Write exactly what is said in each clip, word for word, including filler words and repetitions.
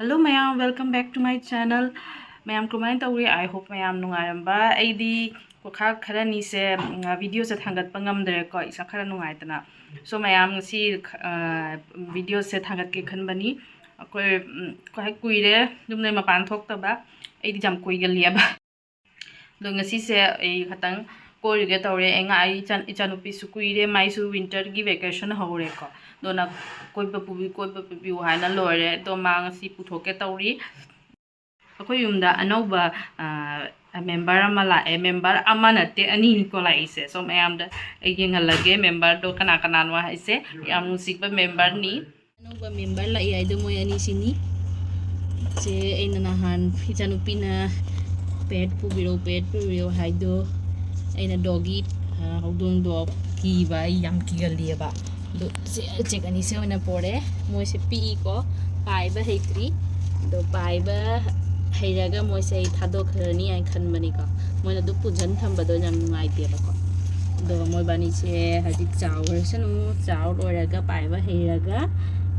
Hello ꯃꯌꯥꯝ, welcome back to my channel. ꯃꯌꯥꯝ ꯀꯃꯥꯏꯅ ꯇꯧꯔꯤ? I hope ꯃꯌꯥꯝ ꯅꯨꯡꯉꯥꯏꯔꯝꯕ꯫ ꯑꯩꯗꯤ ꯈꯔ ꯈꯔꯅꯤꯁꯦ, ꯎꯝ, videoꯁꯦ ꯊꯥꯡꯒꯠꯄ ꯉꯝꯗ꯭ꯔꯦꯀꯣ, ꯏꯁꯥ ꯈꯔ ꯅꯨꯡꯉꯥꯏꯇꯅ꯫ So ꯃꯌꯥꯝ ꯉꯁꯤ, ꯑ, videoꯁꯦ ꯊꯥꯡꯒꯠꯀꯦ ꯈꯟꯕꯅꯤ꯫ ꯑꯩꯈꯣꯏ, ꯎꯝ, ꯑꯩꯈꯣꯏ ꯀꯨꯏꯔꯦ ꯌꯨꯝꯗꯩ ꯃꯄꯥꯟ ꯊꯣꯛꯇꯕ꯫ ꯑꯩꯗꯤ ꯌꯥꯝ ꯀꯣꯏꯒꯜꯂꯤꯑꯕ꯫ ꯑꯗꯣ ꯉꯁꯤꯁꯦ ꯑꯩ ꯈꯇꯪ ꯀꯣꯏꯔꯨꯒꯦ ꯇꯧꯔꯦ꯫ ꯑꯩ ꯉꯥ-, ꯑꯩ ꯏꯆꯥ-, ꯏꯆꯥꯅꯨꯄꯤꯁꯨ ꯀꯨꯏꯔꯦ, ꯃꯥꯏꯁꯨ winterꯒꯤ vacation ꯍꯧꯔꯦꯀꯣ꯫ ꯑꯗꯨꯅ ꯀꯣꯏꯕ ꯄꯨꯕꯤ-, ꯀꯣꯏꯕ ꯄꯨꯕꯤꯌꯨ ꯍꯥꯏꯅ ꯂꯣꯏꯔꯦ꯫ ꯑꯗꯣ ꯃꯥ ꯉꯁꯤ ꯄꯨꯊꯣꯛꯀꯦ ꯇꯧꯔꯤ꯫ ꯑꯩꯈꯣꯏ ꯌꯨꯝꯗ ꯑꯅꯧꯕ, ꯑ, member ꯑꯃ ꯂꯥꯛꯑꯦ꯫ Member ꯑꯃ ꯅꯠꯇꯦ, ꯑꯅꯤꯅꯤꯀꯣ ꯂꯥꯛꯏꯁꯦ꯫ So ꯃꯌꯥꯝꯗ ꯑꯩ ꯌꯦꯡꯍꯜꯂꯒꯦ memberꯗꯣ ꯀꯅꯥ ꯀꯅꯥꯅꯣ ꯍꯥꯏꯁꯦ꯫ ꯌꯥꯝ ꯅꯨꯡꯁꯤꯕ memberꯅꯤ꯫ ꯑꯅꯧꯕ member ꯂꯥꯛꯏ ꯍꯥꯏꯗꯣ ꯃꯣꯏ ꯑꯅꯤꯁꯤꯅꯤ꯫ ꯁꯦ ꯑꯩꯅ ꯅꯍꯥꯟ ꯏꯆꯥꯅꯨꯄꯤꯅ pet ꯄꯨꯕꯤꯔꯛꯎ, pet ꯄꯨꯕꯤꯔꯛꯎ ꯍꯥꯏꯗꯣ ꯑꯩꯅ doggy, ꯑ, ꯍꯧꯗꯣꯡꯗꯣ ꯀꯤꯕ, ꯑꯩ ꯌꯥꯝ ꯀꯤꯒꯜꯂꯤꯑꯕ꯫ ꯑꯗꯣ ꯁꯦ ꯎꯆꯦꯛ ꯑꯅꯤꯁꯦ ꯑꯣꯏꯅ ꯄꯣꯔꯛꯑꯦ꯫ ꯃꯣꯏꯁꯦ ꯄꯤꯛꯏꯀꯣ, ꯄꯥꯏꯕ ꯍꯩꯇ꯭ꯔꯤ꯫ ꯑꯗꯣ ꯄꯥꯏꯕ ꯍꯩꯔꯒ ꯃꯣꯏꯁꯦ ꯑꯩ ꯊꯥꯗꯣꯛꯈ꯭ꯔꯅꯤ ꯍꯥꯏꯅ ꯈꯟꯕꯅꯤꯀꯣ꯫ ꯃꯣꯏꯅ ꯑꯗꯨꯝ ꯄꯨꯟꯁꯤꯟ ꯊꯝꯕꯗꯣ ꯌꯥꯝ ꯅꯨꯡꯉꯥꯏꯇꯦꯕꯀꯣ꯫ ꯑꯗꯣ ꯃꯣꯏꯕꯥꯅꯤꯁꯦ ꯍꯧꯖꯤꯛ ꯆꯥꯎꯈ꯭ꯔꯁꯅꯨ, ꯆꯥꯎ ꯂꯣꯏꯔꯒ ꯄꯥꯏꯕ ꯍꯩꯔꯒ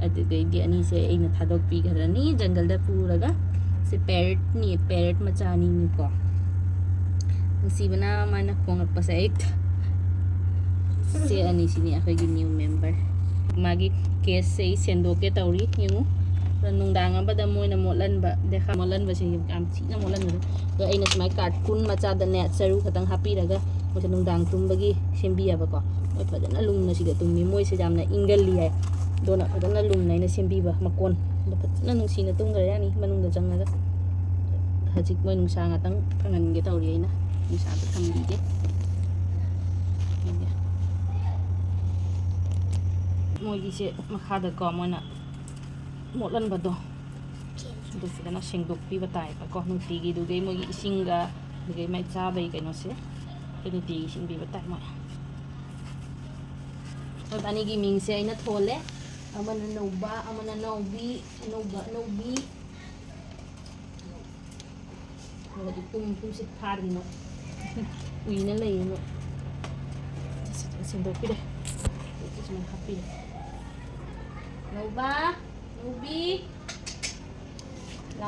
ꯑꯗꯨꯗꯩꯗꯤ ꯑꯅꯤꯁꯦ ꯑꯩꯅ ꯊꯥꯗꯣꯛꯄꯤꯈ꯭ꯔꯅꯤ ꯖꯪꯒꯜꯗ ꯄꯨꯔꯒ꯫ ꯁꯤ parrotꯅꯤ, parrot ꯃꯆꯥ ꯑꯅꯤꯅꯤꯀꯣ꯫ ꯅꯨꯡꯁꯤꯕꯅ ꯃꯥꯅ ꯈꯣꯡꯂꯛꯄꯁꯦ ꯑꯩ꯫ ꯁꯦ ꯑꯅꯤꯁꯤꯅꯤ ꯑꯩꯈꯣꯏꯒꯤ new member꯫ ꯃꯥꯒꯤ cageꯁꯦ ꯑꯩ ꯁꯦꯡꯗꯣꯛꯀꯦ ꯇꯧꯔꯤ꯫ ꯌꯦꯡꯉꯨ, ꯑꯗꯣ ꯅꯨꯡꯗꯥꯡ ꯑꯃꯗ ꯃꯣꯏꯅ ꯃꯣꯠꯍꯟꯕ, ꯗꯦꯈꯥ ꯃꯣꯠꯍꯟꯕꯁꯦ ꯌꯥꯝ ꯊꯤꯅ ꯃꯣꯠꯍꯟꯕꯗꯣ꯫ ꯑꯗꯣ ꯑꯩꯅ ꯁꯨꯃꯥꯏꯅ cartoon ꯃꯆꯥꯗꯅꯦ ꯆꯔꯨ ꯈꯛꯇꯪ ꯍꯥꯞꯄꯤꯔꯒ ꯃꯣꯏꯁꯦ ꯅꯨꯡꯗꯥꯡ ꯇꯨꯝꯕꯒꯤ ꯁꯦꯝꯕꯤꯑꯕꯀꯣ꯫ ꯃꯣꯏ ꯐꯖꯅ ꯂꯨꯝꯅ ꯁꯤꯗ ꯇꯨꯝꯃꯤ꯫ ꯃꯣꯏꯁꯦ ꯌꯥꯝꯅ ꯏꯪꯒꯜꯂꯤ ꯍꯥꯏ꯫ ꯑꯗꯨꯅ ꯐꯖꯅ ꯂꯨꯝꯅ ꯑꯩꯅ ꯁꯦꯝꯕꯤꯕ ꯃꯀꯣꯟ꯫ ꯑꯗꯣ ꯐꯖꯅ ꯅꯨꯡꯁꯤꯅ ꯇꯨꯝꯈ꯭ꯔꯖꯥꯠꯅꯤ ꯃꯅꯨꯡꯗ ꯆꯪꯉꯒ꯫ ꯍꯧꯖꯤꯛ ꯃꯣꯏ ꯅꯨꯡꯁꯥ ꯉꯥꯛꯇꯪ ꯐꯪꯍꯟꯒꯦ ꯇꯧꯔꯤ ꯑꯩꯅ꯫ ꯅꯨꯡꯁꯥꯗ ꯊꯝꯕꯤꯒꯦ꯫ ꯃꯣꯏꯒꯤꯁꯦ ꯃꯈꯥꯗꯀꯣ ꯃꯣꯏꯅ ꯃꯣꯠꯍꯟꯕꯗꯣ ꯑꯗꯨ ꯐꯖꯅ ꯁꯦꯡꯗꯣꯛꯄꯤꯕ ꯇꯥꯏꯕꯀꯣ ꯅꯨꯡꯇꯤꯒꯤ꯫ ꯑꯗꯨꯗꯩ ꯃꯣꯏꯒꯤ ꯏꯁꯤꯡꯒ ꯑꯗꯨꯗꯩ ꯃꯥꯏ ꯆꯥꯕꯒꯤ ꯀꯩꯅꯣꯁꯦ ꯑꯗꯨ ꯅꯨꯡꯇꯤꯒꯤ ꯁꯦꯡꯕꯤꯕ ꯇꯥꯏ ꯃꯣꯏ꯫ ꯃꯣꯏ ꯑꯅꯤꯒꯤ ꯃꯤꯡꯁꯦ ꯑꯩꯅ ꯊꯣꯜꯂꯦ꯫ ꯑꯃꯅ ꯅꯧꯕ, ꯑꯃꯅ ꯅꯧꯕꯤ, ꯑꯅꯧꯕ, ꯑꯅꯧꯕꯤ꯫ ꯃꯣꯏꯗꯤ ꯄꯨꯡ, ꯄꯨꯡꯁꯤꯠ ꯐꯥꯔꯤ ꯃꯣꯏ꯫ ꯎꯏꯅ ꯂꯩꯌꯦ ꯃꯣꯏ꯫ ꯁꯦꯡꯗꯣꯛꯄꯤꯔꯦ꯫ ꯁꯨꯃꯥꯏꯅ ꯍꯥꯞꯄꯤꯔꯦ꯫ ꯅꯧꯕ, ꯅꯧꯕꯤ꯫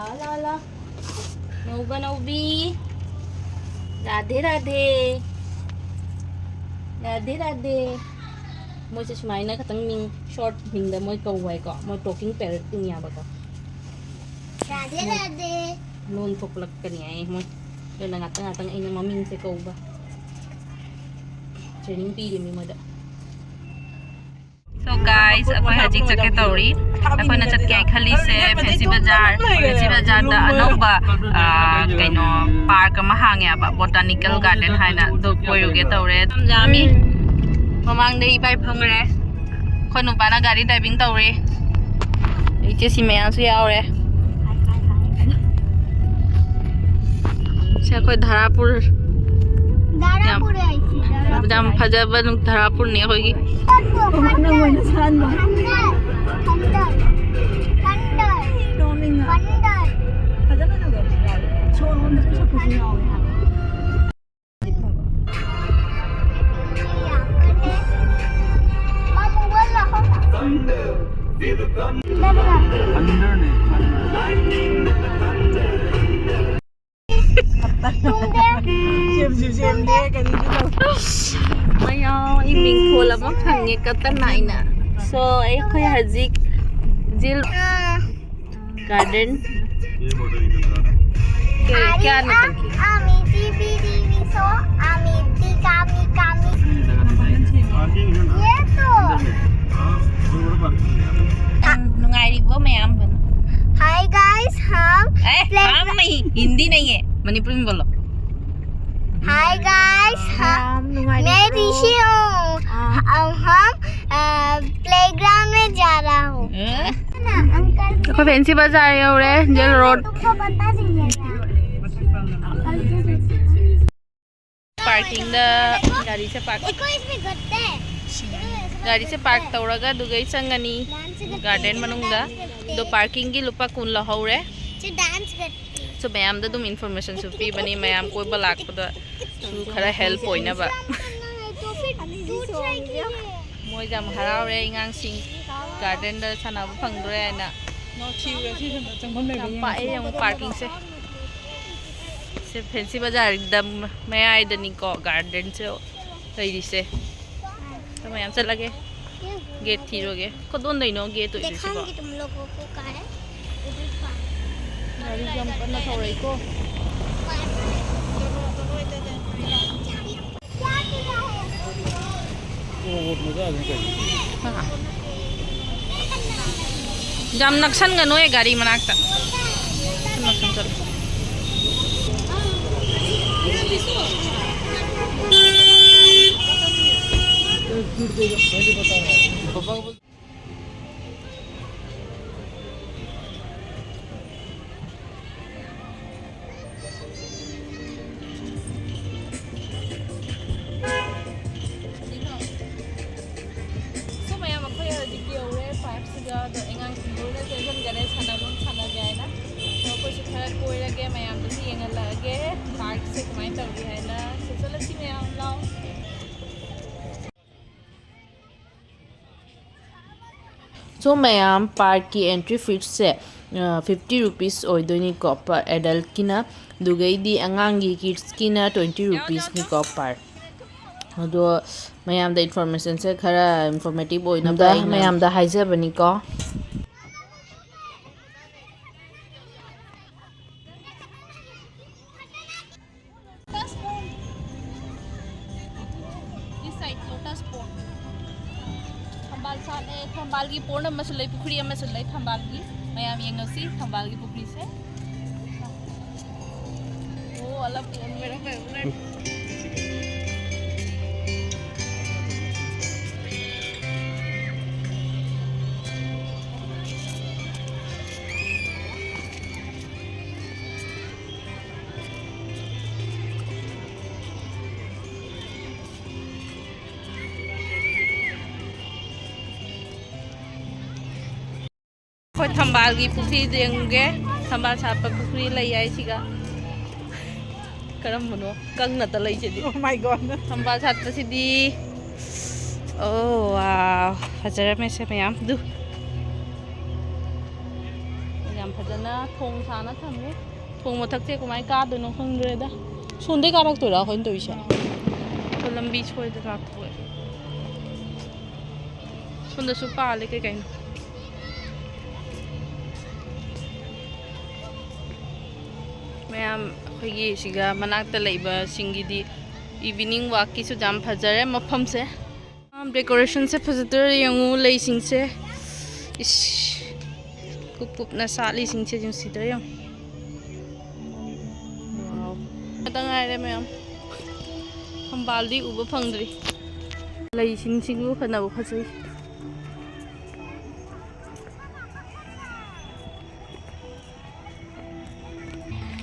ꯂꯥ, ꯂꯥ, ꯂꯥ꯫ ꯅꯧꯕ ꯅꯧꯕꯤ꯫ ꯔꯥꯙꯦ ꯔꯥꯙꯦ꯫ ꯔꯥꯙꯦ ꯔꯥꯙꯦ꯫ ꯃꯣꯏꯁꯦ ꯁꯨꯃꯥꯏꯅ ꯈꯇꯪ ꯃꯤꯡ, ꯁꯣꯔꯠ ꯃꯤꯡꯗ ꯃꯣꯏ ꯀꯧꯕ ꯍꯥꯏꯀꯣ꯫ ꯃꯣꯏ ꯇꯣꯀꯤꯡ ꯄꯦꯔꯠ ꯏꯪ ꯌꯥꯕꯀꯣ꯫ ꯔꯥꯙꯦ ꯔꯥꯙꯦ꯫ ꯂꯣꯟ ꯊꯣꯛꯂꯛꯀꯅꯤ ꯍꯥꯏꯌꯦ ꯃꯣꯏ꯫ ꯑꯗꯨꯅ ꯉꯥꯛꯇꯪ ꯉꯥꯛꯇꯪ ꯑꯩꯅ ꯃꯃꯤꯡꯁꯦ ꯀꯧꯕ꯫ ꯇ꯭ꯔꯦꯅꯤꯡ ꯄꯤꯔꯤꯃꯤ ꯃꯣꯏꯗ꯫ So guys, ꯑꯩꯈꯣꯏ ꯍꯧꯖꯤꯛ ꯆꯠꯀꯦ ꯇꯧꯔꯤ꯫ ꯑꯩꯈꯣꯏꯅ ꯆꯠꯀꯦ ꯈꯜꯂꯤꯁꯦ ꯐꯦꯟꯁꯤ ꯕꯖꯥꯔ, ꯐꯦꯟꯁꯤ ꯕꯖꯥꯔꯗ ꯑꯅꯧꯕ, ꯑ, ꯀꯩꯅꯣ, ꯄꯥꯔꯛ ꯑꯃ ꯍꯥꯡꯉꯦꯕ, ꯕꯣꯇꯥꯅꯤꯀꯦꯜ ꯒꯥꯔꯗꯦꯟ ꯍꯥꯏꯅ, ꯑꯗꯨ ꯀꯣꯏꯔꯨꯒꯦ ꯇꯧꯔꯦ꯫ ꯑꯗꯨꯝ ꯌꯥꯝꯃꯤ꯫ ꯃꯃꯥꯡꯗ ꯏꯄꯥꯏ ꯐꯝꯈ꯭ꯔꯦ꯫ ꯑꯩꯈꯣꯏ ꯅꯨꯄꯥꯅ ꯒꯥꯔꯤ ꯗ꯭ꯔꯥꯏꯚꯤꯡ ꯇꯧꯔꯤ꯫ ꯏꯆꯦ ꯁꯤ ꯃꯌꯥꯝꯁꯨ ꯌꯥꯎꯔꯦ꯫ ꯁꯤ ꯑꯩꯈꯣꯏ ꯙꯔꯥꯄꯨꯔ꯫ ꯙꯔꯥꯄꯨꯔ ꯍꯥꯏꯁꯤ, ꯙꯔꯥꯄꯨꯔ꯫ ꯌꯥꯝ ꯐꯖꯕ ꯙꯔꯥꯄꯨꯔꯅꯤ ꯑꯩꯈꯣꯏꯒꯤ꯫ ꯈꯟꯗꯔ, ꯈꯟꯗꯔ, ꯈꯟꯗꯔ, ꯈꯟꯗꯔ, ꯈꯟꯗꯔ꯫ ꯐꯖꯅ ꯇꯧꯗꯕꯁꯨ ꯌꯥꯎꯋꯦ꯫ ꯁꯣꯔ ꯍꯣꯟꯕ ꯁꯨꯝ ꯁꯛꯄꯁꯨ ꯌꯥꯎꯋꯦ ꯍꯥꯏꯕ꯫ ꯊꯟꯗꯔꯅꯦ, ꯊꯟꯗꯔ꯫ ꯁꯦꯝꯁꯨ ꯁꯦꯝꯗꯦ, ꯀꯔꯤꯁꯨ ꯇꯧꯗꯦ꯫ ꯃꯌꯥꯝ ꯏꯃꯤꯡ ꯊꯣꯜ ꯑꯃ ꯐꯪꯉꯦ ꯀꯇꯟ ꯍꯥꯏꯅ꯫ So, ꯑꯩꯈꯣꯏ ꯍꯧꯖꯤꯛ ꯖꯤꯜ ꯒꯥꯔꯗꯦꯟ꯫ ये क्या, क्या निकल के? आम्ही टीव्ही टीव्ही सो आम्ही ती कामी कामी। ये तो। ꯅꯨꯡꯉꯥꯏꯔꯤꯕꯣ ꯃꯌꯥꯝ? Hi guys, हम ए, playground हम नहीं, हिंदी नहीं है, मणिपुरी में बोलो। Hi guys, हम, मैं ऋषि हूँ। हम, हम, अ, प्लेग्राउंड में जा रहा हूँ। ꯑꯩꯈꯣꯏ ꯐꯦꯟꯁꯤ ꯕꯖꯥꯔ ꯌꯧꯔꯦ, ꯖꯦꯜ ꯔꯣꯗ꯫ ꯄꯥꯔꯀꯤꯡꯗ ꯒꯥꯔꯤꯁꯦ ꯄꯥꯔꯛ, ꯒꯥꯔꯤꯁꯦ ꯄꯥꯔꯛ ꯇꯧꯔꯒ ꯑꯗꯨꯒ ꯑꯩ ꯆꯪꯉꯅꯤ ꯒꯥꯔꯗꯦꯟ ꯃꯅꯨꯡꯗ꯫ ꯑꯗꯣ ꯄꯥꯔꯀꯤꯡꯒꯤ ꯂꯨꯄꯥ ꯀꯨꯟ ꯂꯧꯍꯧꯔꯦ꯫ ꯁꯨ ꯃꯌꯥꯝꯗ ꯑꯗꯨꯝ ꯏꯟꯐꯣꯔꯃꯦꯁꯟꯁꯨ ꯄꯤꯕꯅꯤ, ꯃꯌꯥꯝ ꯀꯣꯏꯕ ꯂꯥꯛꯄꯗ ꯁꯨ ꯈꯔ ꯍꯦꯜꯞ ꯑꯣꯏꯅꯕ꯫ ꯃꯣꯏꯁꯦ ꯌꯥꯝ ꯍꯔꯥꯎꯔꯦ ꯑꯉꯥꯡꯁꯤꯡ ꯒꯥꯔꯗꯦꯟꯗ ꯁꯥꯟꯅꯕ ꯐꯪꯗꯣꯔꯦ ꯍꯥꯏꯅ꯫ ꯊꯤꯔꯨꯔꯁꯤ, ꯁꯣꯝꯗ ꯆꯪꯐꯝ ꯂꯩꯕ꯭ꯔꯥ ꯌꯥꯝ ꯌꯦꯡꯉꯁꯤ꯫ ꯄꯥꯛꯑꯦ ꯌꯦꯡꯉꯨ parkingꯁꯦ꯫ ꯁꯦ fancy ꯕꯖꯥꯔꯗ ꯃꯌꯥꯏꯗꯅꯤꯀꯣ gardenꯁꯦ ꯂꯩꯔꯤꯁꯦ꯫ ꯑꯗꯣ ꯃꯌꯥꯝ ꯆꯠꯂꯒꯦ꯫ Gate ꯊꯤꯔꯨꯒꯦ꯫ ꯀꯗꯣꯝꯗꯩꯅꯣ gate ꯑꯣꯏꯗꯣꯏꯁꯤꯕꯣ? देखा कि तुम लोगों को कहाँ है। ꯒꯥꯔꯤ ꯌꯥꯝ ꯀꯟꯅ ꯊꯧꯔꯛꯏꯀꯣ꯫ ꯌꯥꯝ ꯅꯛꯁꯟꯒꯅꯨꯍꯦ ꯒꯥꯔꯤ ꯃꯅꯥꯛꯇ꯫ ꯁꯨꯝ ꯅꯛꯁꯟ ꯆꯠꯂꯨ꯫ So ꯃꯌꯥꯝ, ꯑꯩꯈꯣꯏ ꯍꯧꯖꯤꯛ ꯌꯧꯔꯦ parkꯁꯤꯗ꯫ ꯑꯗꯣ ꯑꯉꯥꯡꯁꯤꯡ ꯂꯣꯏꯅ ꯆꯦꯟꯁꯤꯟꯈꯔꯦ ꯁꯥꯟꯅꯐꯝ ꯁꯥꯟꯅꯒꯦ ꯍꯥꯏꯅ꯫ ꯑꯗꯣ ꯑꯩꯈꯣꯏꯁꯨ ꯈꯔ ꯀꯣꯏꯔꯒꯦ, ꯃꯌꯥꯝꯗꯁꯨ ꯌꯦꯡꯍꯜꯂꯛꯑꯒꯦ parkꯁꯦ ꯀꯃꯥꯏꯅ ꯇꯧꯔꯤ ꯍꯥꯏꯅ꯫ So ꯆꯠꯂꯁꯤ ꯃꯌꯥꯝ, ꯂꯥꯎ꯫ So ꯃꯌꯥꯝ, parkꯀꯤ entry feesꯁꯦ fifty rupees ꯑꯣꯏꯗꯣꯏꯅꯤꯀꯣ per adultꯀꯤꯅ꯫ ꯑꯗꯨꯒꯩꯗꯤ ꯑꯉꯥꯡꯒꯤ kidsꯀꯤꯅ twenty rupeesꯅꯤꯀꯣ per꯫ ꯑꯗꯣ ꯃꯌꯥꯝꯗ informationꯁꯦ ꯈꯔ informative ꯑꯣꯏꯅꯕ ꯑꯗ ꯑꯩꯅ ꯃꯌꯥꯝꯗ ꯍꯥꯏꯖꯕꯅꯤꯀꯣ꯫ This side, lotus pond. ꯊꯝꯕꯥꯜ ꯁꯥꯠꯂꯦ꯫ ꯊꯝꯕꯥꯜꯒꯤ pond ꯑꯃꯁꯨ ꯂꯩ, ꯄꯨꯈ꯭ꯔꯤ ꯑꯃꯁꯨ ꯂꯩ ꯊꯝꯕꯥꯜꯒꯤ꯫ ꯃꯌꯥꯝ ꯌꯦꯡꯅꯁꯤ ꯊꯝꯕꯥꯜꯒꯤ ꯄꯨꯈ꯭ꯔꯤꯁꯦ꯫ ꯑꯣ, ꯑꯂꯛ ꯄꯣꯟ ꯑꯣꯏꯔꯝꯃꯦ꯫ ꯑꯩꯈꯣꯏ ꯊꯝꯕꯥꯜꯒꯤ ꯄꯨꯈ꯭ꯔꯤꯗ ꯌꯦꯡꯉꯨꯒꯦ꯫ ꯊꯝꯕꯥꯜ ꯁꯥꯠꯄ ꯄꯨꯈ꯭ꯔꯤ ꯂꯩ ꯍꯥꯏꯁꯤꯒ꯫ ꯀꯔꯝꯕꯅꯣ ꯀꯪꯅꯇ ꯂꯩꯁꯤꯗꯤ? Oh my God. ꯊꯝꯕꯥꯜ ꯁꯥꯠꯄꯁꯤꯗꯤ꯫ Oh wow, ꯐꯖꯔꯝꯃꯦꯁꯦ ꯃꯌꯥꯝ꯫ ꯑꯗꯨ ꯐꯖꯅ ꯊꯣꯡ ꯁꯥꯅ ꯊꯝꯃꯤ꯫ ꯊꯣꯡ ꯃꯊꯛꯁꯦ ꯀꯃꯥꯏꯅ ꯀꯥꯗꯣꯏꯅꯣ ꯈꯪꯗ꯭ꯔꯦꯗ꯫ ꯁꯣꯝꯗꯩ ꯀꯥꯔꯛꯇꯣꯏꯔꯥ ꯑꯩꯈꯣꯏꯅ ꯇꯧꯔꯤꯁꯦ? ꯑꯩꯈꯣꯏ ꯂꯝꯕꯤ ꯁꯣꯏꯗ ꯂꯥꯛꯊꯣꯛꯑꯦ꯫ ꯁꯣꯝꯗꯁꯨ ꯄꯥꯜꯂꯦ ꯀꯩ ꯀꯩꯅꯣ꯫ ꯃꯌꯥꯝ ꯑꯩꯈꯣꯏꯒꯤ ꯁꯤꯒ ꯃꯅꯥꯛꯇ ꯂꯩꯕꯁꯤꯡꯒꯤꯗꯤ evening walkꯀꯤꯁꯨ ꯌꯥꯝ ꯐꯖꯔꯦ ꯃꯐꯝꯁꯦ꯫ Decorationꯁꯦ ꯐꯖꯗ꯭ꯔꯥ ꯌꯦꯡꯉꯨ, ꯂꯩꯁꯤꯡꯁꯦ꯫ ꯏꯁ, ꯀꯨꯞ ꯀꯨꯞꯅ ꯁꯥꯠꯂꯤꯁꯤꯡꯁꯦ ꯅꯨꯡꯁꯤꯗ꯭ꯔꯥ ꯌꯦꯡꯉꯨ꯫ Wow꯫ ꯈꯛꯇ ꯉꯥꯏꯔꯦ ꯃꯌꯥꯝ꯫ ꯊꯝꯕꯥꯜꯗꯤ ꯎꯕ ꯐꯪꯗ꯭ꯔꯤ꯫ ꯂꯩꯁꯤꯡꯁꯤꯕꯨ ꯐꯅꯕꯨ ꯐꯖꯩ꯫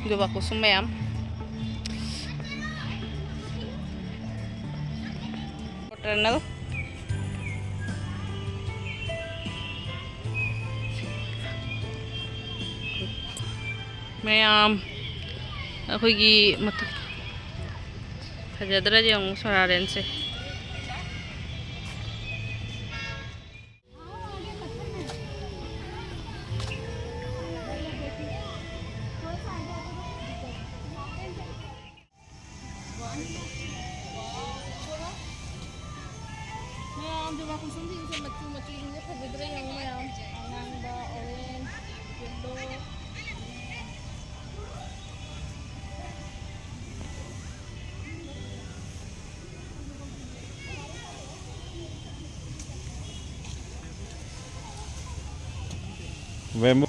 ꯖꯨꯕꯥ ꯀꯨꯁꯨꯝ ꯃꯌꯥꯝ꯫ Eternal꯫ ꯃꯌꯥꯝ ꯑꯩꯈꯣꯏꯒꯤ ꯃꯊꯛ ꯐꯖꯗ꯭ꯔꯗꯤ ꯑꯃꯨꯛ ꯁꯣꯔꯥꯔꯦꯟꯁꯦ꯫ ꯃꯌꯥꯝ ꯖꯨꯕꯥ ꯀꯨꯁꯨꯝꯁꯤꯡꯁꯦ ꯃꯆꯨ ꯃꯆꯨꯁꯤꯡꯁꯦ ꯐꯖꯗ꯭ꯔꯥ ꯌꯦꯡꯉꯨ ꯃꯌꯥꯝ꯫ ꯑꯉꯥꯡꯕ, orange, yellow꯫ Vemos.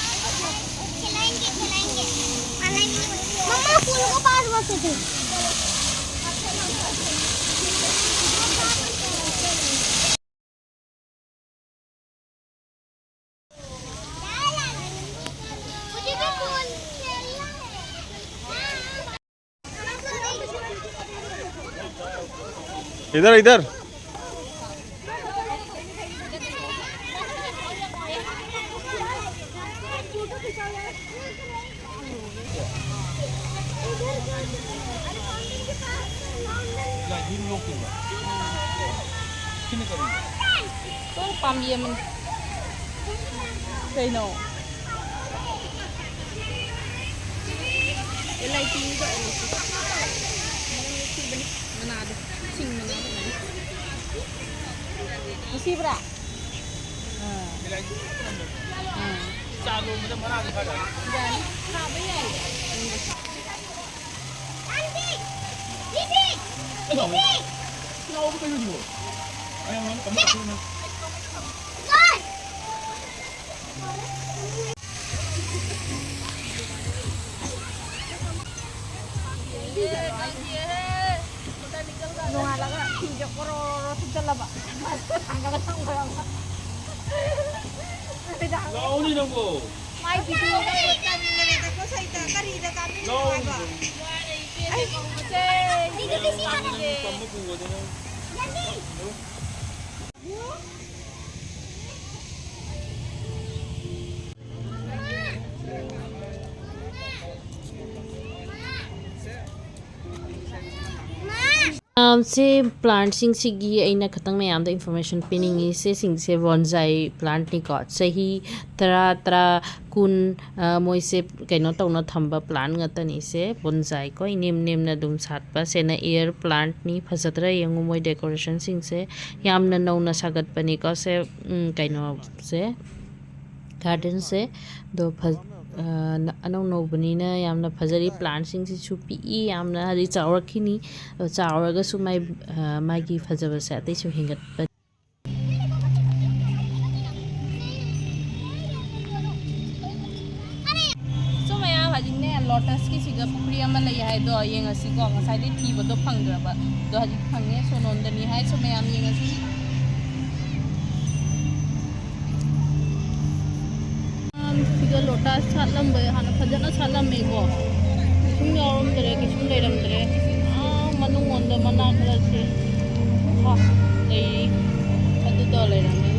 खिलाएंगे, खिलाएंगे। मम्मा, फूल को पास बस थे। मुझे भी फूल खेलना है। इधर, इधर। ꯄꯥꯝꯕꯤ ꯑꯃꯅꯤ꯫ ꯀꯩꯅꯣ? ꯑꯦꯂꯥꯏꯆꯤꯗꯣ, ꯑꯦꯂꯥꯏꯆꯤ꯫ ꯃꯅꯝ ꯅꯨꯡꯁꯤꯕꯅꯤ꯫ ꯃꯅꯥꯗꯣ, ꯁꯤꯡ ꯃꯅꯥꯗꯣ꯫ ꯅꯨꯡꯁꯤꯕ꯭ꯔꯥ? ꯑꯥ꯫ ꯑꯥ꯫ ꯌꯥꯅꯤ꯫ ꯊꯥꯕ ꯌꯥꯏ꯫ ꯅꯣꯡꯉꯥꯜꯂꯒ ꯐꯤꯁꯦ ꯑꯣꯔꯣ ꯑꯣꯔꯣ ꯊꯨꯞꯆꯜꯂꯕ꯫ ꯊꯥꯡꯒꯠꯂ ꯊꯝꯈ꯭ꯔꯕ꯫ ꯅꯨꯃꯤꯗꯥꯡ꯫ ꯂꯥꯛꯑꯣꯅꯦ ꯅꯪꯕꯣ꯫ ꯃꯥꯏ ꯚꯤꯗꯤꯑꯣꯒ ꯇꯟꯗꯅ ꯇꯈꯣꯏ ꯁꯩꯇ ꯀꯔꯤꯗ ꯀꯥꯞꯅꯤꯡꯉꯤꯅꯣ ꯍꯥꯏꯕ? ꯑꯩ ꯀꯝꯕ ꯄꯨꯒꯗꯣꯏꯅꯣ? ꯃꯌꯥꯝꯁꯦ, ꯄ꯭ꯂꯥꯟꯠꯁꯤꯡꯁꯤꯒꯤ ꯑꯩꯅ ꯈꯇꯪ ꯃꯌꯥꯝꯗ ꯏꯟꯐꯣꯔꯃꯦꯁꯟ ꯄꯤꯅꯤꯡꯉꯤ꯫ ꯁꯤꯁꯤꯡꯁꯦ ꯕꯣꯟꯖꯥꯏ ꯄ꯭ꯂꯥꯟꯠꯅꯤꯀꯣ꯫ ꯆꯍꯤ ꯇꯔꯥ, ꯇꯔꯥ, ꯀꯨꯟ, ꯑ, ꯃꯣꯏꯁꯦ ꯀꯩꯅꯣ ꯇꯧꯅ ꯊꯝꯕ ꯄ꯭ꯂꯥꯟ ꯉꯥꯛꯇꯅꯤ꯫ ꯁꯦ ꯕꯣꯟꯖꯥꯏ ꯀꯣ, ꯏꯅꯦꯝ ꯅꯦꯝꯅ ꯑꯗꯨꯝ ꯁꯥꯠꯄ꯫ ꯁꯦꯅ ꯑꯦꯌꯔ ꯄ꯭ꯂꯥꯟꯠꯅꯤ꯫ ꯐꯖꯗ꯭ꯔꯥ ꯌꯦꯡꯉꯨ ꯃꯣꯏ ꯗꯦꯀꯣꯔꯦꯁꯟꯁꯤꯡꯁꯦ꯫ ꯌꯥꯝꯅ ꯅꯧꯅ ꯁꯥꯒꯠꯄꯅꯤꯀꯣ꯫ ꯁꯦ, ꯎꯝ, ꯀꯩꯅꯣꯁꯦ, ꯒꯥꯔꯗꯦꯟꯁꯦ꯫ ꯑꯗꯣ ꯐ-, ꯑ, ꯑꯅꯧ ꯅꯧꯕꯅꯤꯅ ꯌꯥꯝꯅ ꯐꯖꯔꯤ꯫ ꯄ꯭ꯂꯥꯟꯠꯁꯤꯡꯁꯤꯁꯨ ꯄꯤꯛꯏ, ꯌꯥꯝꯅ ꯍꯥꯏꯗꯤ ꯆꯥꯎꯔꯛꯈꯤꯅꯤ꯫ ꯑꯗꯣ ꯆꯥꯎꯔꯒꯁꯨ ꯃꯥꯏ, ꯑ, ꯃꯥꯒꯤ ꯐꯖꯕꯁꯦ ꯑꯇꯩꯁꯨ ꯍꯦꯟꯒꯠꯄ꯫ ꯁꯣ ꯃꯌꯥꯝ, ꯍꯧꯖꯤꯛꯅꯦ ꯂꯣꯇꯁꯀꯤ ꯁꯤꯗ ꯄꯨꯈ꯭ꯔꯤ ꯑꯃ ꯂꯩ ꯍꯥꯏꯗꯣ ꯌꯦꯡꯉꯁꯤꯀꯣ꯫ ꯉꯁꯥꯏꯗꯩ ꯊꯤꯕꯗꯣ ꯐꯪꯗ꯭ꯔꯕ꯫ ꯑꯗꯣ ꯍꯧꯖꯤꯛ ꯐꯪꯉꯦ꯫ ꯁꯣ ꯅꯣꯟꯗꯅꯤ ꯍꯥꯏ꯫ ꯁꯣ ꯃꯌꯥꯝ ꯌꯦꯡꯉꯁꯤ꯫ ꯁꯤꯗ ꯂꯣꯇꯁ ꯁꯥꯠꯂꯝꯕ, ꯍꯥꯟꯅ ꯐꯖꯅ ꯁꯥꯠꯂꯝꯃꯦꯀꯣ꯫ ꯀꯩꯁꯨꯝ ꯌꯥꯎꯔꯝꯗ꯭ꯔꯦ, ꯀꯩꯁꯨꯝ ꯂꯩꯔꯝꯗ꯭ꯔꯦ꯫ ꯑꯥ, ꯃꯅꯨꯡꯂꯣꯝꯗ ꯃꯅꯥ ꯈꯔꯁꯦ ꯂꯩꯔꯤ꯫ ꯑꯗꯨꯗꯣ ꯂꯩꯔꯝꯃꯦ꯫